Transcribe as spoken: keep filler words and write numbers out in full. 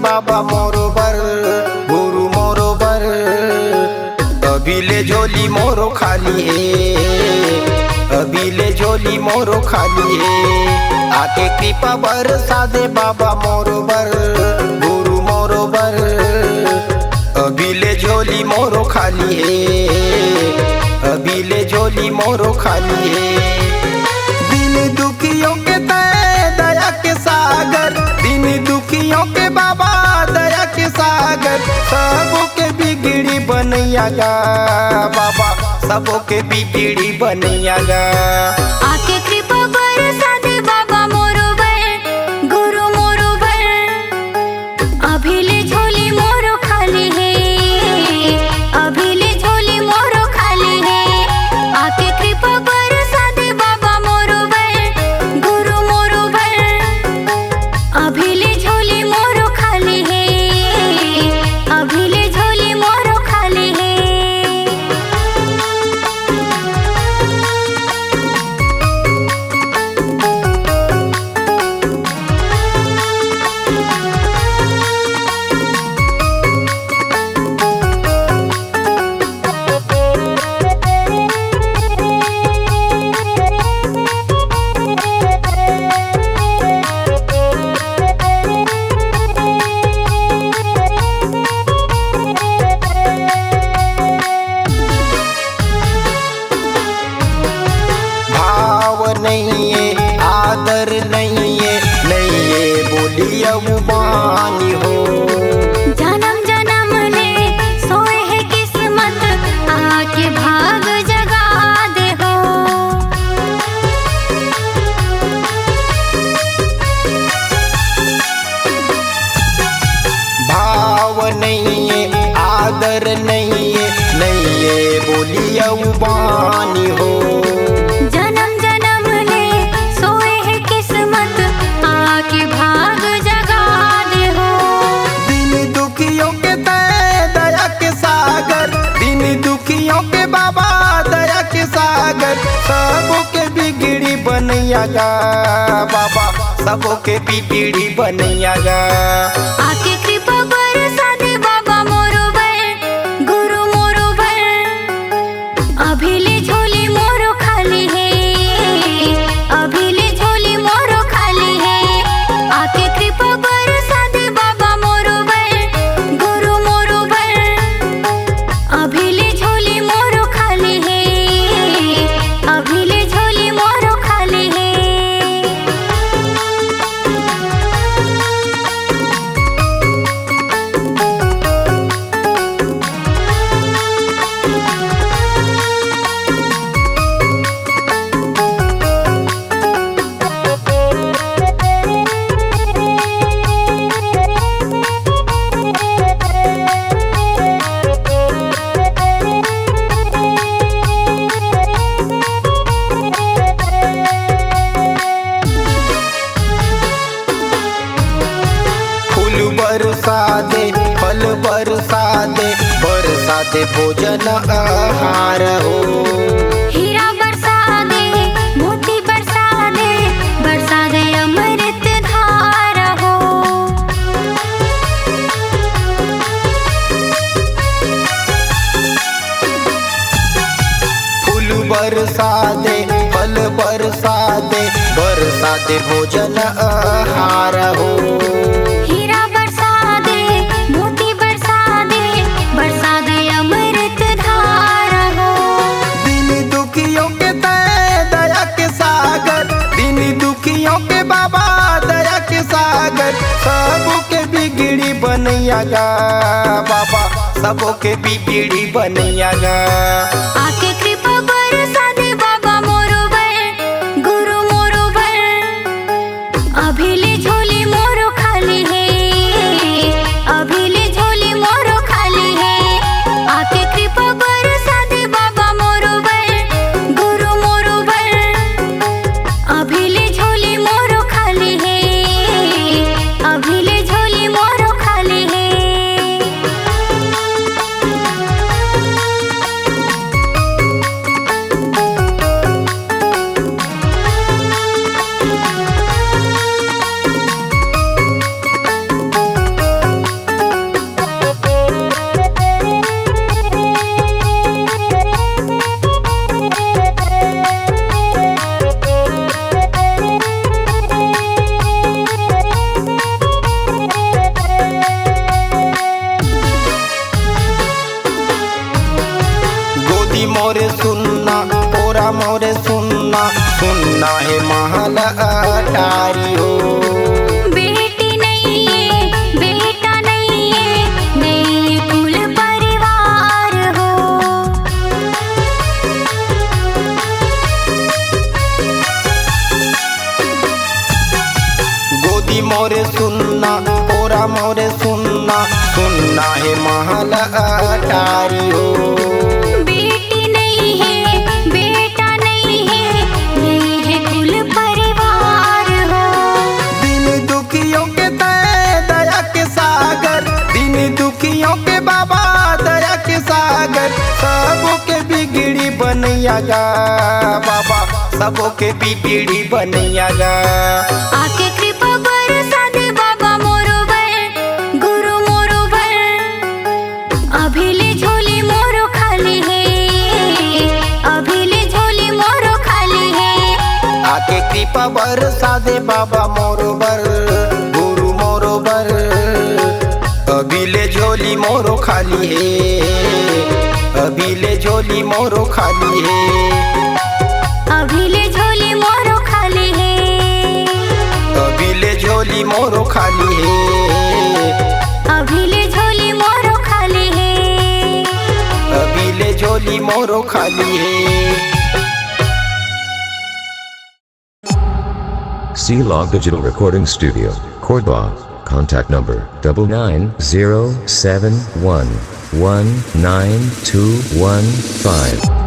बाबा मोरो बर, गुरु मोरो बर, अभी ले झोली मोरो खाली हे, अभी ले झोली मोरो खाली हे। आके कृपा बरसा दे बाबा मोरो बर, गुरु मोरो बर, अभी ले झोली मोरो खाली हे, अभी ले झोली मोरो खाली हे। दीन दुखियों के तय दया के सागर, दीन दुखियों के बाबा दया के सागर, सबो के बिगड़ी बनैया गा बाबा, सबो के बिगड़ी बनैया गा। आके कृपा बरसा दे बाबा मोरो बर, गुरु मोरो बर। अभी ले झोली मोरो खाली हे, अभी ले झोली मोरो खाली हे। आके कृपा बरसा दे बाबा मोरो बर, गुरु मोरो बर। अभी ले झोली मोरो खाली हे, अभी ले झोली मोरो खाली हे। भाव नइये, आदर नइये, नइये बोली अउ बानी हो। जनम जनम ले सोए हे किस्मत, आके भाग जगा दे हो। भाव नइये, आदर नइये, नइये बोली अउ बानी हो। जनम जनम ले सोए हे किस्मत, आके भाग जगा दे हो। दीन दुखियों के तय दया के सागर, दीन दुखियों के बाबा दया के सागर, सबो के बिगड़ी बनैया गा बाबा, सबो के बिगड़ी बनैया गा। आके कृपा बरसा दे बाबा मोरो बर, गुरु मोरो बर। अभी ले झोली मोरो खाली हे, अभी ले झोली मोरो खाली हे। आके कृपा बरसा दे बाबा मोरो बर, गुरु मोरो बर। अभी ले झोली मोरो खाली हे, अभी ले झोली मोरो खाली हे। फूल बरसा दे, फल बरसा दे, बरसा दे भोजन आहार हो। हीरा बरसा दे, मोती बरसा दे, बरसा दे अमृत धारा हो। फूल बरसा दे, फल बरसा दे, बरसा दे भोजन आहार हो। हीरा बरसा दे, मोती बरसा दे, बरसा दे अमृत धारा हो। दीन दुखियों के तय दया के सागर, दीन दुखियों के बाबा दया के सागर, सबो के बिगड़ी बनैया गा बाबा, सबो के बिगड़ी बनैया गा। आके कृपा बरसा दे बाबा मोरो बर, गुरु मोरो बर। अभी ले झोली मोरो खाली हे, अभी ले झोली मोरो खाली हे। आके कृपा बरसा दे बाबा मोरो बर, गुरु मोरो बर। अभी ले झोली मोरो खाली हे, अभी ले झोली मोरो खाली हे। मोरे सुन्ना, कोरा मोरे सुन्ना, सुन्ना हे महल अटारी हो। बेटी नइये, बेटा नइये, नइये कुल परिवार हो। गोदी मोरे सुन्ना, कोरा मोरे सुन्ना, सुन्ना हे महल अटारी हो। बेटी नइये, बेटा नइये, नइये कुल परिवार हो। दीन दुखियों के तैं दया के सागर, दीन दुखियों के बाबा दया के सागर, सबके बिगड़ी बनैया गा बाबा, सबके बिगड़ी बनैया गा। आके कृपा बरसा दे बाबा मोरो बर, गुरु मोरो बर। अभी ले झोली मोरो खाली हे, अभी ले झोली मोरो खाली हे। आके कृपा बरसा दे बाबा मोरो बर, गुरु मोरो बर। अभी ले झोली मोरो खाली हे, अभी ले झोली मोरो खाली हे। अभी ले झोली मोरो खाली हे, अभी ले झोली मोरो खाली हे। अभी ले झोली मोरो खाली हे, अभी ले झोली मोरो खाली हे। C Log Digital Recording Studio, Korba. Contact number double nine zero seven one one nine two one five.